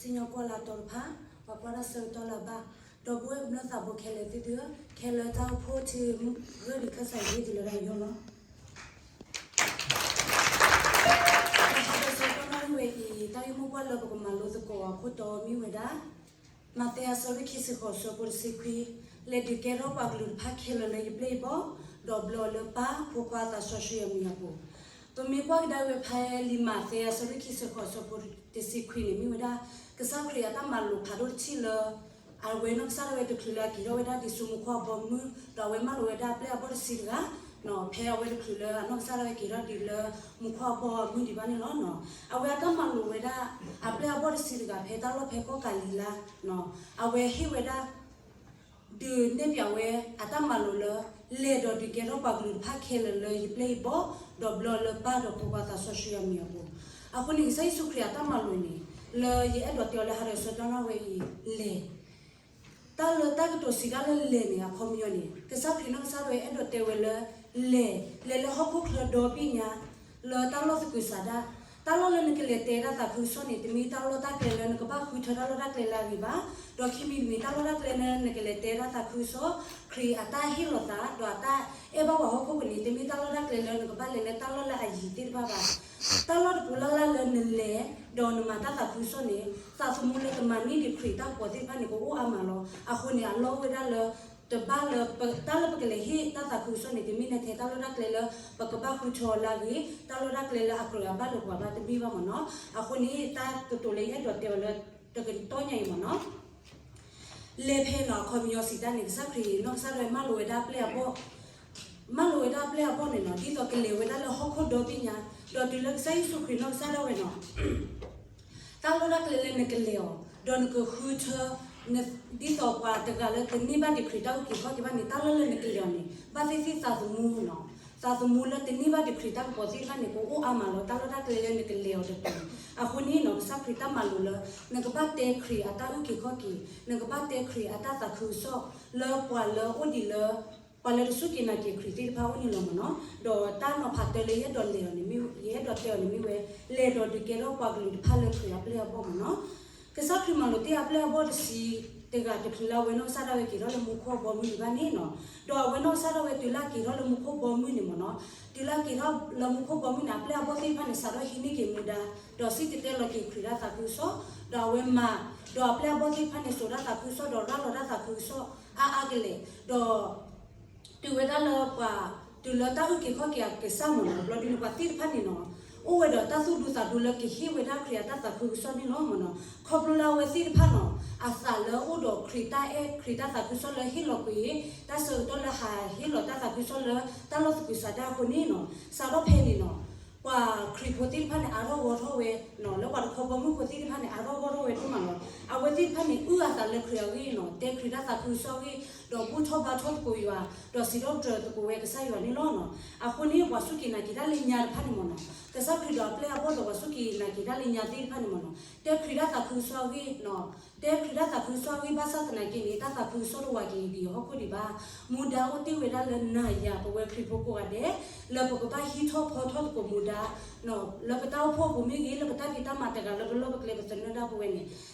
စံၣ်ညီၣ်ကွီၢ်လၢအတီၤတဖၣ်, ပှၤကွၢ်တၢ်ဆၢကတီၢ်လၢအဘၣ်, ဒီပုၢ်ဝဲၢ်ကမျၢၢ်သးဘိခဲလၢာ်သ့ၣ်သုဧၢ, ခဲလၢာ်တၢ်အိၣ်ဖှိၣ်ထံဂၢၢ်ဒံးခၢၣ်စးယ့ၢ်တုၤလၢတၢ်ယူၢ်လီၤ. လၢဟါဒီးဆၢကတီၢ်နၣ်ရံၣ်ဝဲအံၤ တၢ်ဂ့ၢ်မိၢ်ပှၢ်လၢပကမၤလိသကိးအခိၣ်တီမ့ၢ်ဝဲဒၣ် မးသဲအဆၢဒိၣ်ခံဆံဃိး အဆၢဖိတဆံခွံ, လဲၤဒုးကဲထီၣ်ပှၤကလုာ်တဖၣ်ခဲလၢာ်လၢယပျဲၢ်ယဘီၣ်, ဒီးဘျၢအီၤလၢပၢ်, ဖိခွါသးစီဆှံအမံၤအပူၤ. ပမ့ၢ်ကွၢ်ကဒါဝဲဖဲလံာ်မးသဲအဆၢဒိၣ်ခံဆံဃိး အဆၢဖိတဆံခွံန့ၣ် မ့ၢ်ဝဲဒၣ် ကစၢ်ခရံာ်အတၢ်မၤလိာ်ဖးဒိၣ်တထံၣ်လၢ အဝဲနီၢ်ကစၢ်ဒၣ်ဝဲတချုးလၢအက့ၤထီၣ်ဝဲဒၣ်ဒ်ဆူမူခိၣ်အဘီအမုၢ်, ဒီးအဝဲမၢလိာ်ဝဲဒၣ်အပျဲၢ်အဘီၣ်တဆံတဂၤ, ဖဲအဝဲတချုးလၢအနီၢ်ကစၢ်ဒၣ်ဝဲက့ၤထီၣ်ဒံးလၢမူခိၣ်အဘီအမုၢ်ဒံးဘၣ်န့ၣ်လီၤ. အဝဲအတၢ်မၤလိာ်ဝဲဒၣ် အပျဲၢ်အဘီၣ်တဆံတဂၤဖဲတၢ်လီၢ်ဖဲကီၢ်ကၤလံၤလါ, အဝဲဟ့ၣ်ဝဲဒၣ် ဒုးနဲၣ်ဖျါဝဲအတၢ်မၤလိာ်လၢ လဲၤဒီးဒုးကဲထီၣ်ပှၤကလုာ်တဖၣ်ခဲလၢာ်လၢယပျဲၢ်ယဘီၣ်, ဒီးဘျၢအီၤလၢပၢ်ဒီးဖိခွါသးစီဆှံအမံၤအပူၤ. အဃိန့ၣ် ကစၢ်ယ့ၣ်ၡူးခရံာ်အတၢ်မၤလိာ်န့ၣ် လၢယအဲၣ်ဒိးတဲအီၤလၢဟါဒီးဆၢကတီၢ်နၣ်ရံၣ်ဝဲအံၤ လဲၤ တၢ်လၢတၢ်ကတိၤစံးတၢ်လၢလဲၤန့ၣ် အခီပညီန့ၣ် ကစၢ်ခရံာ်နီၢ်ကစၢ်ဒၣ်ဝဲအဲၣ်ဒိးတဲဝဲလၢ လဲၤ, လဲၤလၢဟီၣ်ခိၣ်ချၢဒီဘ့ၣ်ညါ လၢတၢ်လီၢ်သကုၤဆးဒး, တၢ်လီၢ်လၢနကလဲၤတဲတၢ်သးခုကစီၣ်န့ၣ် တမ့ၢ်တၢ်လီၢ်တၢ်ကျဲလၢနကဘၣ်ဃုထၢတၢ်လီၢ်တၢ်ကျဲလၢအဂ့ၤဘၣ်, ဒီးခံမံၤတမံၤတၢ်လီၢ်တၢ်ကျဲလၢနကလဲၤတဲတၢ်သးခုကစီၣ် ခရံာ်အတၢ်ဟ့ၣ်လီၤသး ဒီးအတၢ်အဲၣ်ဘၣ်ပှၤဟီၣ်ခိၣ်ဖိန့ၣ် တမ့ၢ်တၢ်လီၢ်တၢ်ကျဲလၢနကဘၣ်လဲၤလၢတၢ်လီၢ်လၢအယံၤသ့ၣ်တဖၣ်ဘၣ်. တၢ်လီၢ်တပူၤလၢ်လၢ်လၢနလဲၤ ဒီးနမၤတၢ်သးခုကစီၣ်န့ၣ် သးသမူလၢတမၤန့ၢ်ဒံးခရံာ်တၢ်ကပီၤသ့ၣ်တဖၣ်န့ၣ် ကအိၣ်အါမးလီၤ. အဃိန့ၣ် အလီၢ်အိၣ်ဝဲဒၣ်လၢ တဘၣ်လၢ တၢ်လၢပကလဲၤဟ့ၣ်တၢ်သးခုကစီၣ်န့ၣ် တမ့ၢ်ထဲတၢ်လီၢ်တၢ်ကျဲလၢ ပကဘၣ်ဃုထၢအီၤလၢအဂ့ၤ, တၢ်လီၢ်တၢ်ကျဲလၢအကြၢးအဘၣ်လိာ်ပှၤဘၣ်တမ့ၢ်ဘၣ်မ့ၢ်နီၤ. အဃိန့ၣ် တၢ်ကတိၤလၢယအဲၣ်ဒိးတဲအီၤလၢ တကတီၢ်ညါအံၤမ့ၢ်နီၤ လဲၤဖဲနီၤ အခီပညီစံးတၢ်န့ၣ် ကစၢ်ခရံာ်နီၢ်ကစၢ်ဒၣ်ဝဲမၢလိာ်ဝဲဒၣ်အပျဲၢ်အဘီၣ်, မၢလိာ်ဝဲဒၣ်အပျဲၢ်အဘီၣ်န့ၣ်နီၤ ဒ်သိးကလဲၤဝဲဒၣ်လၢဟီၣ်ခိၣ်ဒီဘ့ၣ်ညါ, ဒီးတုၤလၢကစၢ်ယ့ၣ်ၡူးခရံာ်နီၢ်ကစၢ်ဒၣ်ဝဲနီၤ တၢ်လီၢ်တၢ်ကျဲလၢနကလဲၤအီၤ, ဒီးနကဃုထၢ ဒ်သိးပှၤတဂၤလၢတန့ၢ်ဘၣ်ဒံးခရံာ်တၢ်အုၣ်က့ၤခီၣ်က့ၤဘၣ်န့ၣ် တၢ်လီၢ်လၢနကလဲၤအီၤန့ၣ် ဘၣ်သ့ၣ်သ့ၣ်သးသမူနီၤ, သးသမူလၢတန့ၢ်ဘၣ်ဒံးခရံာ်တၢ်ကပီၤသ့ၣ်တဖၣ်န့ၣ် ကအိၣ်အါမးလီၤ တၢ်လီၢ်တၢ်ကျဲလၢနကလဲၤအီၤတပူၤ. အဃိန့ၣ်နီၤ ကစၢ်ခရံာ်တၢ်မၤလိာ်လၢ နကဘၣ်တဲခရံာ်အတၢ်အုၣ်က့ၤခီၣ်က့ၤ, နကဘၣ်တဲခရံာ်အတၢ်သးခုကစီၣ် လၢပှၤလၢအိၣ်ဒံးလၢ ပှၤလၢတစူၢ်က့ၤနာ်က့ၤခရံာ်သ့ၣ်တဖၣ်အိၣ်န့ၣ်လီၤမ့ၢ်နီၤ. ဒီးတၢ်နီၤဖးတၢလၢယအဲၣ်ဒိးလဲၤအီၤန့ၣ်မ့ၢ်, ယအဲၣ်ဒိးတဲအီၤန့ၣ်မ့ၢ်ဝဲ လဲၤဒီးဒုးကဲထီၣ်ပှၤကလုာ်တဖၣ်လၢခရံာ်အပျဲၢ်အဘီၣ်မ့ၢ်နီၤ. ကစၢ်ခရံာ်မၤလိာ်တ့ၢ်အပျဲၢ်အဘီၣ်တဆံတဂၤတချုးလၢအဝဲနီၢ်ကစၢ်ဒၣ်ဝဲက့ၤထီၣ်လၢမူခိၣ်အဘီအမုၢ်ဒံးဘၣ်န့ၣ်နီၤ, ဒီးအဝဲနီၢ်ကစၢ်ဒၣ်ဝဲတုၤလၢအက့ၤထီၣ်လၢမူခိၣ်အဘီအမုၢ်န့ၣ်မ့ၢ်နီၤ, တုၤလၢအက့ၤထီၣ်လၢမူခိၣ်အဘီအမုၢ်န့ၣ် အပျဲၢ်အဘီၣ်သ့ၣ်တဖၣ်န့ၣ် စးထီၣ်ဟံးန့ၢ်က့ၤမူဒါ, ဒီးစံၣ်တဲၤတဲလီၤက့ၤခရံာ်တၢ်သးခုကစီၣ်, ဒီးအဝဲမၤ, ဒီးအပျဲၢ်အဘီၣ်သ့ၣ်တဖၣ်န့ၣ် စိာ်တၢ်သးခုကစီၣ် ဒီးရၤလီၤတၢ်သးခုကစီၣ် အါအါကလဲာ်, ဒီး တုၤဝဲဒၣ်လၢပှၤ, တုၤလၢတၢ်အုၣ်က့ၤခီၣ်က့ၤအကစၢ်မ့ၢ်နီၤ, ဘျီဒုန့ၣ်ပှၤသ့ၣ်တဖၣ်န့ၣ်နီၤ, အိၣ်ဝဲဒီးတၢ်သူၣ်ဒူသးဒူလၢကဟ့ၣ်ဝဲဒၣ်ခရံာ်အတၢ်သးခုကစီၣ်န့ၣ်လီၤမ့ၢ်နီၤ. ခီဖျိလၢအဝဲသ့ၣ်တဖၣ်နီၤ, အသးလၢအအိၣ်ဒီးခရံာ်တၢ်အဲၣ် ခရံာ်တၢ်သးခုကစီၣ်လၢဟ့ၣ်လီၤကွံာ် တၢ်ဆၢကတီၢ်လၢဟးဟ့ၣ်လီၤတၢ်သးခုကစီၣ်လၢတၢ်လီၢ်သကုၤဆးဒးအဃိန့ၣ်နီၤ, စးထီၣ်ဖဲန့ၣ်နီၤ ပှၤခရံာ်ဖိသ့ၣ်တဖၣ်န့ၣ် အါထီၣ်ဂီၢ်ထီၣ်ဝဲ, လၢပှၤတခီဘီမုၢ်ဖိသ့ၣ်တဖၣ်န့ၣ် အါထီၣ်ဂီၢ်ထီၣ်ဝဲဒိၣ်မးလီၤ. အဝဲသ့ၣ်တဖၣ်န့ၣ် အုၣ်အသးလၢခရံာ်အဂ့ၢ်နီၤ, တဲခရံာ်တၢ်သးခုကစီၣ်အဂ့ၢ်, ဒီးဘူၣ်ထီၣ်ဘါထီၣ်သကိးယွၤ, ဒီးစံးထီၣ်ပတြၢၤသကိးဝဲကစၢ်ယွၤန့ၣ်လီၤနီၤ. အဃိန့ၣ် ပှၤစူၢ်က့ၤနာ်က့ၤတၢ်လၢညါတဖၣ်န့ၣ်မ့ၢ်နီၤ, ကစၢ်ခရံာ်ဒီးအပျဲၢ်အဘီၣ်ဒီးပှၤစူၢ်က့ၤနာ်က့ၤတၢ်လၢညါသ့ၣ်တဖၣ်န့ၣ်မ့ၢ်နီၤ, တဲခရံာ်တၢ်သးခုကစီၣ်အဂ့ၢ်နီၤ, တဲခရံာ်တၢ်သးခုကစီၣ်အဂ့ၢ် ဘၣ်ဆၣ်သနာ်က့န့ၣ် တၢ်သးခုကစီၣ်တဝၤက့ၤဒံးဟီၣ်ခိၣ်ဒံးဘၣ်. မူဒါအိၣ်တ့ၢ်ဝဲဒၣ်လၢနၤယၤပဝဲခရံာ်ဖိကိးဂၤဒဲး, လၢပကဘၣ်ဟံးထီၣ်ဖီထီၣ်သကိးမူဒါ, လၢပတၢ်အိၣ်ဖှိၣ်အပူၤမ့ၢ်ဂ့ၤ, လၢပတၢ်ဖံးတၢ်မၤတဂၤလၢပလီၢ်ပကျဲပသနၢၣ်ဒၣ်ပဝဲန့ၣ်,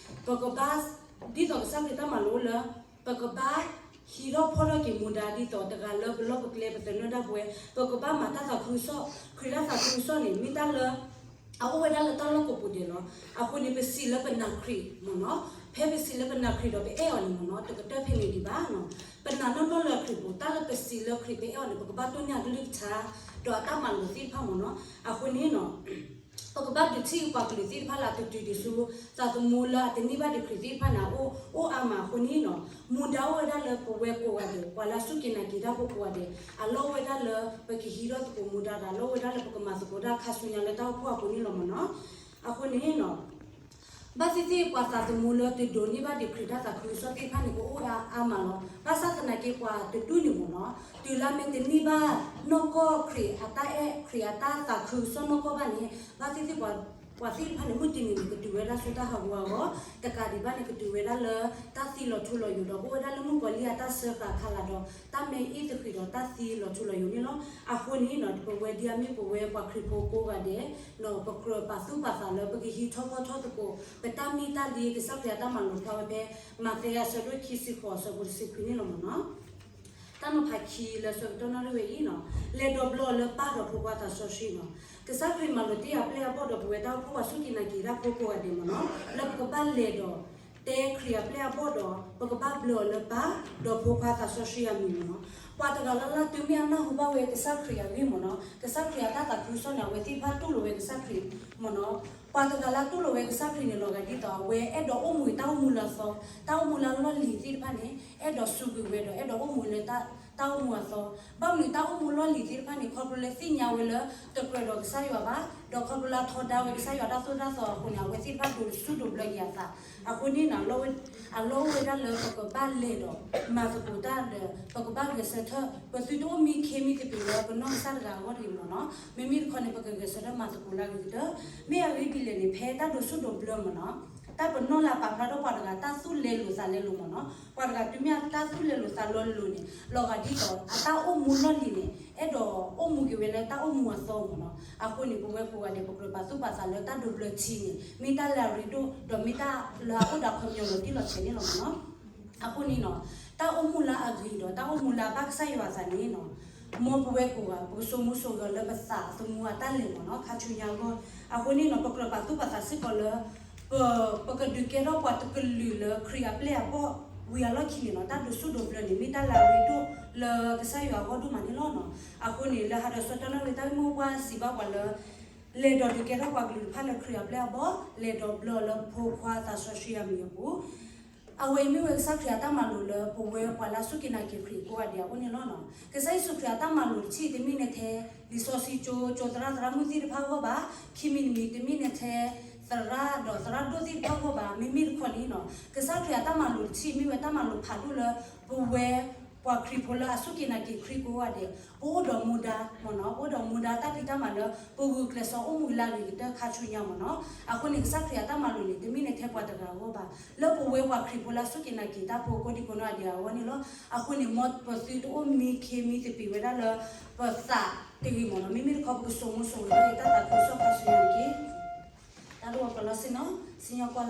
ပကဘၣ်, ဒ်သိးကစၢ်ခရံာ်တၢ်မၤလိာ်လၢ ပကဘၣ်ဟံးထီၣ်ဖီထီၣ်က့ၤမူဒါဒ်သိးတဂၤလၢပလီၢ်ပကျဲပသနၢၣ်ဒၣ်ပဝဲ, ပကဘၣ်မၤတၢ်သးခုကစီၣ်, ခရံာ်တၢ်သးခုကစီၣ်န့ၣ် မ့ၢ်တၢ်လၢ အအိၣ်ဝဲဒၣ်လၢတၢ်လီၢ်ကိးပူၤဒဲးလီၤ. အဃိန့ၣ် ပစံးလၢပနာ်ခရံာ်မ့ၢ်နီၤ, ဖဲပစံးလၢပနာ်ခရံာ်ဒီးပအဲၣ်အီၤန့ၣ်မ့ၢ်နီၤ, တကတၢၢ်ဖဲန့ၣ်ဒံးဘၣ်နီၤ. ပနာ်နီၢ်နီၢ်လၢခရံာ်ပူၤ, တၢ်လၢပစံးလၢခရံာ်ပအဲၣ်အီၤန့ၣ် ပကဘၣ်တိၢ်န့ၢ်အကလုၢ်ကထါ ဒီးအတၢ်မၤလိာ်သ့ၣ်တဖၣ်မ့ၢ်နီၤ. အဃိန့ၣ်နီၤ ပကဘၣ်ဒုးထံၣ်ပှၤကလုာ်သ့ၣ်တဖၣ်လၢအတတုၤဒံးဆူ သးသမူလၢအတန့ၢ်ဘၣ်ဒံးခရံာ်သ့ၣ်တဖၣ်န့ၣ် အအိၣ်အါမးအဃိန့ၣ်နီၤ, မူဒါအိၣ်ဝဲဒၣ်လၢပဝဲကိးဂၤဒဲး, ပှၤလၢအစူၢ်က့ၤနာ်က့ၤတၢ်ဖိကိးဂၤဒဲး, အလီၢ်အိၣ်ဝဲဒၣ်လၢပကဟံးထီၣ်သကိးမူဒါဒီး အလီၢ်အိၣ်ဝဲဒၣ်လၢပကမၤသကိးတၢ်ခါဆူညါလၢတၢ်အိၣ်ဖှိၣ်အပူၤန့ၣ်လီၤမ့ၢ်နီၤ. အဃိန့ၣ်နီၤ ဘၣ်သ့ၣ်သ့ၣ်ပှၤသးသမူလၢတဒိးန့ၢ်ဘၣ်ဒံးခရံာ်တၢ်သးခုကစီၣ်သ့ၣ်တဖၣ်န့ၣ် ကအိၣ်အါမးလီၤ. ဘၣ်ဆၣ်သနာ်က့ပှၤတဒူၣ်န့ၣ်မ့ၢ်နီၤ, တုၤလၢမ့ၢ်တန့ၢ်ဘၣ်နီၢ်ကီၢ်ခရံာ်အတၢ်အဲၣ် ခရံာ်အတၢ်သးခုကစီၣ်နီၢ်ကီၢ်ဘၣ်န့ၣ် ဘၣ်သ့ၣ်သ့ၣ်ပှၤ ပှၤသ့ၣ်တဖၣ်န့ၣ် မုၢ်တနံၤန့ၣ် ကတုၤဝဲဒၣ်ဆူတၢ်ဟးဂူာ်ဟးဂီၤ, တကးဒံးဘၣ်န့ၣ် ကတုၤဝဲဒၣ်လၢ တၢ်သံလီၤထူလီၤယိာ်ဒီး အိၣ်ဝဲဒၣ်လၢမုၣ်ကီၤလံၢ်အတၢ်စၢဃာ်ခးလၢ်ဒီး တၢ်မ့ၢ်အ့ၣ်သဃံးဒီးတၢ်သံလီၤထူလီၤယိာ်န့ၣ်လီၤ. အဃိန့ၣ်နီၤ ပဝဲဒ်အမ့ၢ်ပဝဲပှၤခရံာ်ဖိကိးဂၤဒဲးနီၤ ပကြၢးပာ်သူၣ်ပာ်သးလၢပကဟံးထီၣ်ဖီၣ်ထီၣ်သကိး ပတၢ်မ့ၢ်တၢ်လ့ ကစၢ်ခရံာ်အတၢ်မၤလိာ်ဖျါဝဲဖဲ မးသဲအဆၢဒိၣ်ခံဆံဃိး အဆၢဖိတဆံခွံန့ၣ်လီၤမ့ၢ်နီၤ. တၢ်နီၤဖးခံလၢဆၢကတီၢ်နၣ်ရံၣ်ဝဲအံၤနီၤ, လဲၤဒီးဘျၢအီၤလၢပၢ်ဒီးဖိခွါသးစီဆှံနီၤ. ကစၢ်ခရံာ်မၤလိာ်တ့ၢ်အပျဲၢ်အဘီၣ်ဒီးပဝဲတၢ်အိၣ်ဖှိၣ်ပှၤစူၢ်က့ၤနာ်က့ၤတၢ်ဖိကိးဂၤဒဲးမ့ၢ်နီၤ, လၢပကဘၣ်လဲၤဒီး တဲခရံာ်အပျဲၢ်အဘီၣ်ဒီး ပကဘၣ်ဘျၢအီၤလၢပၢ် ဒီးဖိခွါသးစီဆှံအမံၤမ့ၢ်နီၤ. ပှၤတဂၤလၢ်လၢ်တုၤမ့ၢ်အနၢ်ဟူဘၣ်ဝဲကစၢ်ခရံာ်အဂ့ၢ်မ့ၢ်နီၤ, ကစၢ်ခရံာ်အတၢ်သးခုကစီၣ်န့ၣ် အဝဲသ့ၣ်တဖၣ်တူၢ်လိာ်ဝဲကစၢ်ခရံာ်မ့ၢ်နီၤ. ပှၤတဂၤလၢ်တူၢ်လိာ်ဝဲကစၢ်ခရံာ်န့ၣ် လီၤဂာ်ဒ်သိး အဝဲအဲၣ်ဒိးအိၣ်မူတၢ်အိၣ်မူလၢအသီ, တၢ်အိၣ်မူလၢလီၢ်လံၤသ့ၣ်တဖၣ်န့ၣ် အဲၣ်ဒိးစူးကွံာ်ဝဲဒီး အဲၣ်ဒိးအိၣ်မူလၢ တၢ်အိၣ်မူအသီ. ဘၣ်မနုၤတၢ်အိၣ်မူလီၢ်လံၤသ့ၣ်တဖၣ်န့ၣ် ခီဖျိလၢသ့ၣ်ညါဝဲလၢ တကြၢးဒီးကစၢ်ယွၤဘၣ်, ဒီးခီဖျိလၢအထီဒါဝဲကစၢ်ယွၤတၢ်သိၣ်တၢ်သီအဃိန့ၣ် အဝဲသ့ၣ်တဖၣ်ဒိးစူၣ်ဒိးဘျၢက့ၤအသး. အဃိန့ၣ် အလီၢ်အိၣ်ဝဲဒၣ်လၢပကဘၣ်လဲၤဒီး မၤသကိးတၢ်ဒီး ပကဘၣ်ဂဲၤဆၢထၢၣ် ပသုတအိၣ်မံခ့မံသပ့ၤလၢပနီၢ်ကစၢ်တဂၤအဂီၢ်တဂ့ၤမ့ၢ်နီၤ. မ့မ့ၢ်တခီန့ၣ် ပကဂဲၤဆၢထၢၣ်မၤသကိးလၢအဂ့ၤကတၢၢ်. မ့ၢ်အဂ့ၢ်ဒ်လဲၣ်န့ၣ် ဖဲတၢ်ဒိးစူၣ်ဒိးဘျၢမ့ၢ်နီၤ, တၢ်ပနီၣ်လၢအပာ်ဖျါထီၣ်ပှၤတဂၤ တၢ်သူၣ်လဲလိာ်သးလဲလိာ်မ့ၢ်နီၤ. ပှၤတဂၤတုၤမ့ၢ်တၢ်သူၣ်လဲလိာ်သးလီၤလိၤန့ၣ် လီၤဂာ်ဒ်သိး အတၢ်အိၣ်မူလီၢ်လံၤန့ၣ် အဲၣ်ဒိးအိၣ်မူက့ၤဝဲလၢတၢ်အိၣ်မူအသီမ့ၢ်နီၤ. အဃိန့ၣ် ပဝဲကိးဂၤဒဲး ပကြၢးပာ်သူၣ်ပာ်သးလၢတၢ်ဒိးဘျၢထံန့ၣ် မ့ၢ်တၢ်လၢအရ့ဒိၣ် ဒီးမ့ၢ်တၢ်လၢအအိၣ်ဒီးအခီပညီလီၤတံၢ်လီၤဆဲးန့ၣ်လီၤမ့ၢ်နီၤ. အဃိန့ၣ်နီၤ, တၢ်အိၣ်မူလၢအဂ့ၤဒီး တၢ်အိၣ်မူလၢအဘၣ်ကစၢ်ယွၤအသးန့ၣ်နီၤ, မ်ပဝဲကိးဂၤ ပကဆိမိၣ်ဆိဂ့ၤလၢပသးသမူအတၢ်လဲၤမ့ၢ်နီၤ ခါဆူညါအဂီၢ်. အဃိန့ၣ်နီၤ ပကြၢးပာ်သူၣ်ပာ်သးစ့ၢ်ကီးလၢ ပ ပကဒုးကဲထီၣ်ပှၤတကလုာ်လၢခရံာ်အပျဲၢ်အဘီၣ်ဝံၤအလီၢ်ခံန့ၣ်နီၤ, တၢ်ဒိးစူၣ်ဒိးဘျၢန့ၣ် မ့ၢ်တၢ်လၢအရ့ဒိၣ်လၢကစၢ်ယွၤအဂီၢ်ဒိၣ်မးန့ၣ်လီၤနီၤ. အဃိန့ၣ် လၢဟါဒီးဆၢကတီၢ်နၣ်ရံၣ် တၢ်ဂ့ၢ်မိၢ်ပှၢ်စံးဘၣ်ပှၤလၢ လဲၤဒီးဒုးကဲထီၣ်ပှၤကလုာ်တဖၣ်လၢခရံာ်အပျဲၢ်အဘီၣ်, လဲၤဒီးဘျၢအီၤလၢဖိခွါသးစီဆှံအမံၤအပူၤ. အဝဲအံၤမ့ၢ်ဝဲကစၢ်ခရံာ်အတၢ်မၤလိာ်လၢပဝဲပှၤလၢအစူၢ်က့ၤနာ်က့ၤခရံာ်ကိးဂၤဒဲးအအိၣ်န့ၣ်လီၤနီၤ. ကစၢ်ယ့ၣ်ၡူးခရံာ်အတၢ်မၤလိာ်တထံၣ် တမ့ၢ်နထဲ လံာ်စီဆှံကၠိ ကၠိသရၣ်သရၣ်မုၣ်သ့ၣ်တဖၣ်အဂီၢ်ဘၣ်, ခံမံၤတမံၤ တမ့ၢ်နထဲ သရၣ်ဒီးသရၣ်ဒိၣ်သ့ၣ်တဖၣ်အဂီၢ်ဘၣ်. မ့မ့ၢ်တခီန့ၣ်နီၤ ကစၢ်ခရံာ်အတၢ်မၤလိာ်တထံၣ် မ့ၢ်ဝဲတၢ်မၤလိာ်ဖးဒိၣ်လၢ ပဝဲ ပှၤခရံာ်ဖိလၢအစူၢ်က့ၤနာ်က့ၤခရံာ်ကိးဂၤဒဲး ပအိၣ်ဒီးမူဒါမ့ၢ်နီၤ, ပအိၣ်ဒီးမူဒါတၢ်ဖံးတၢ်မၤလၢ ပဂုာ်ကျဲးစၢးအိၣ်မူလၢအဂ့ၤကတၢၢ်ခါဆူညါမ့ၢ်နီၤ. အဃိန့ၣ် ကစၢ်ခရံာ်အတၢ်မၤလိာ်န့ၣ် တမ့ၢ်နထဲပှၤတဂၤအဂီၢ်ဘၣ်, လၢပဝဲပှၤခရံာ်ဖိလၢအစူၢ်က့ၤနာ်က့ၤတၢ်ဖိကိးဒံကိးနီၢ်ဂၤဒဲးအဂီၢ်န့ၣ်လီၤ. အဃိန့ၣ် မ်ပသုတအိၣ်မံခ့မံသပ့ၤဝဲဒၣ်လၢ ပသးတဂ့ၤမ့ၢ်နီၤ, မ့မ့ၢ်တခီပကဆိမိၣ်ဆိဂ့ၤလၢတၢ်သးခုကစီၣ်ခါဆူညါတက့ၢ်. တၢ်ဒိၣ်ဝဲပှၤလီၢ်ဆ့နီၤ, စံၣ်ညီၣ်ကွီၢ်